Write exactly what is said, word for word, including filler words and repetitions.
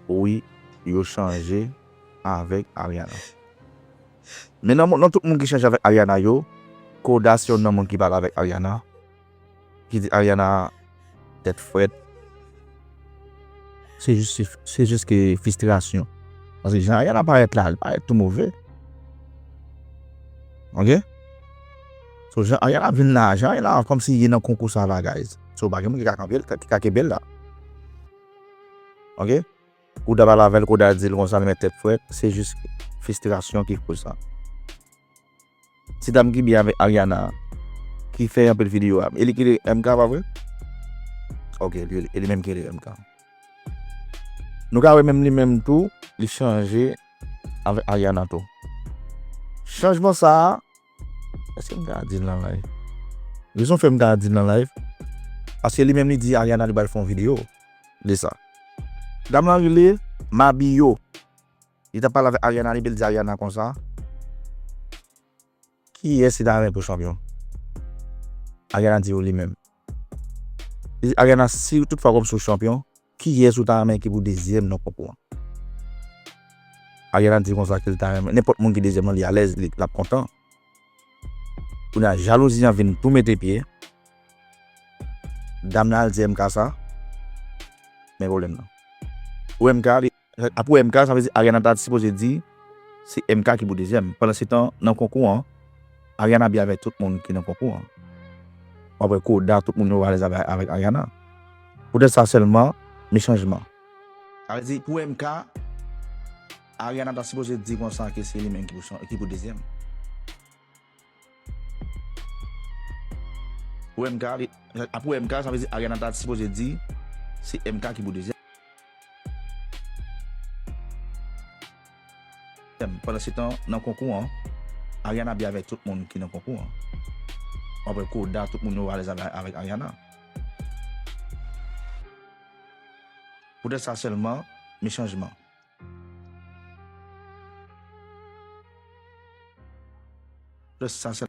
wi, yo chanje avèk Ariana. Men nan, nan tout moun ki chanje avèk Ariana yo, Koda se youn nan moun ki pale avèk Ariana, ki di Ariana tèt frèt. Se jis, se jis ke fristrasyon. Paske jan Ariana parèt la, li parèt tou move. Ok? So, jan Ariana vin la, jan Ariana kòmsi ye nan konkou sa la, guys. So, pa gen moun ki ka kanpe l, ki ka kenbe l la. Ok? Koda pale avè l, Koda di l konsa, li met tèt frèt, se jis fristrasyon ki koz sa. Ti dam ki byen avèk Ariana, ki fè anpil videyo a, e li ki rele M K, pa vre? Ok, li, e li menm ki rele M K. Nou ka wè menm li menm tou, li chanje avèk Ariana tou. Chanjman sa a, èske m ka di l nan live? Rezon fè m ka di l nan live, paske li menm li di Ariana li pral fè yon videyo de sa. Dam nan rele Mabio. Li t ap pale avèk Ariana, li di Ariana konsa, kiyès li ta renmen pou chanpyon? Ariana di yo li menm. Li di Ariana, si tout fwa kòmsi w chanpyon, kiyès ou ta renmen ki pou dezyèm nan konkou an? Ariana di konsa ke l ta renmen nenpòt moun ki dezyèm nan, li alèz, li, l ap kontan. Kounye a, jalouzi an vin tou mete pye. Dam nan al di M K sa. Men pwoblèm nan. Pou M K, li, pou M K, sa vle di Ariana ta sipoze di se M K ki pou dezyèm. Pandan se tan, nan konkou an, Ariana byen avèk tout moun ki nan konkou an. W ap wè Koda, tout moun yo alèz avè, avèk Ariana. Poutèt sa sèlman, men chanjman. Sa vle di, pou M K, Ariana ta sipoze di konsa ke se li menm ki pou chan-, ki pou dezyèm. Pou M K, li, pou M K, sa vle di Ariana ta sipoze di se M K ki pou dezyèm. Pandan se tan, nan konkou an, Ariana byen avèk tout moun ki nan konkou an. W ap wè Koda, tout moun yo alèz avè, avèk Ariana. Poutèt sa sèlman, men chanjman. Poutèt sa sèlman.